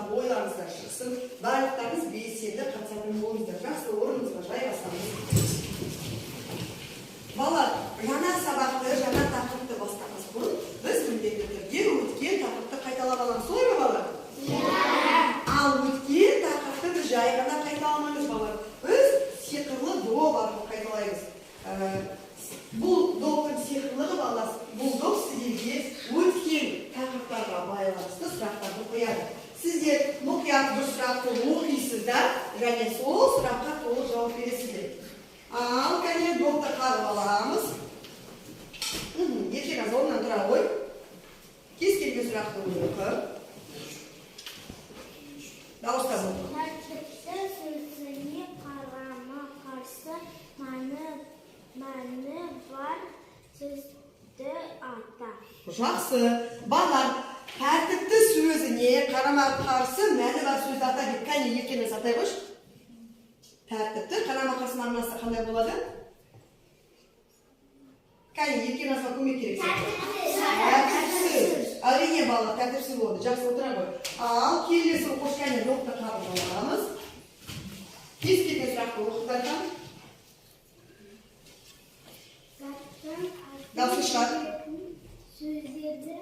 жақсылап ойларыңыздар шықсын, барлықтарыңыз белсенді қатысатын болыңыздар. Жақсы, орнымызға жайғасамыз. Балалар, жаңа сабақты, жаңа тақырыпты бастамас бұрын біз міндетті түрде өткен тақырыпты қайталап аламыз. Солай ма, балалар? Иә. Ал өткен тақырыпты біз жай ғана қайталамаймыз, балалар. Біз сиқырлы доп арқылы қайталаймыз. Бұл доптың сиқырлығы, балалар, бұл доп сіздерге өткен тақырыптарға байланысты сұрақтарды қояды. Сіздер мұқият бір сұрақты оқисыздар және сол сұраққа толық жауап бересіздер. Ал кәне, допты қағып аламыз. Еркеназ, орнынан тұра ғой. Кез келген сұрақты оқы. Дауыстап оқы. Тәртіпті сөзіне қарама-қарсы мәні бар сөзді ата. Жақсы. Балалар, тәртіпті сөзіне қарама қарсы мәні бар сөзді ата деп. Кәне, Еркеназ, атай қойшы. Тәртіпті қарама қарсы мағынасы қандай болады? Кәне, Еркеназға көмек керек сияқты. Тәртіпсіз. Әрине, балалар, тәртіпсіз болады. Жақсы, отыра ғой. Ал келесі оқушы, кәне, допты қағып аламыз. Кез келген сұрақты оқып, Дархан. Заттың атын Дауысы шығар. білдіретін сөздерді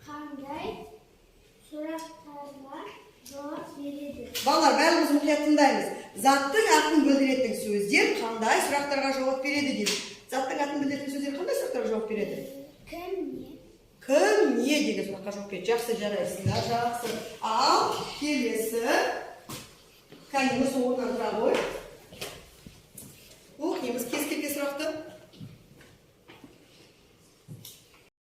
қандай сұрақтарға жауап береді? Балалар, бәріміз мұқият тыңдаймыз. Заттың атын білдіретін сөздер қандай сұрақтарға жауап береді дейді. Заттың атын білдіретін сөздер қандай сұрақтарға жауап береді? Кім, не? Кім, не деген сұраққа жауап береді. Жақсы, жарайсыңдар, жақсы. Ал келесі, кәне, осы орнынан тұра ғой.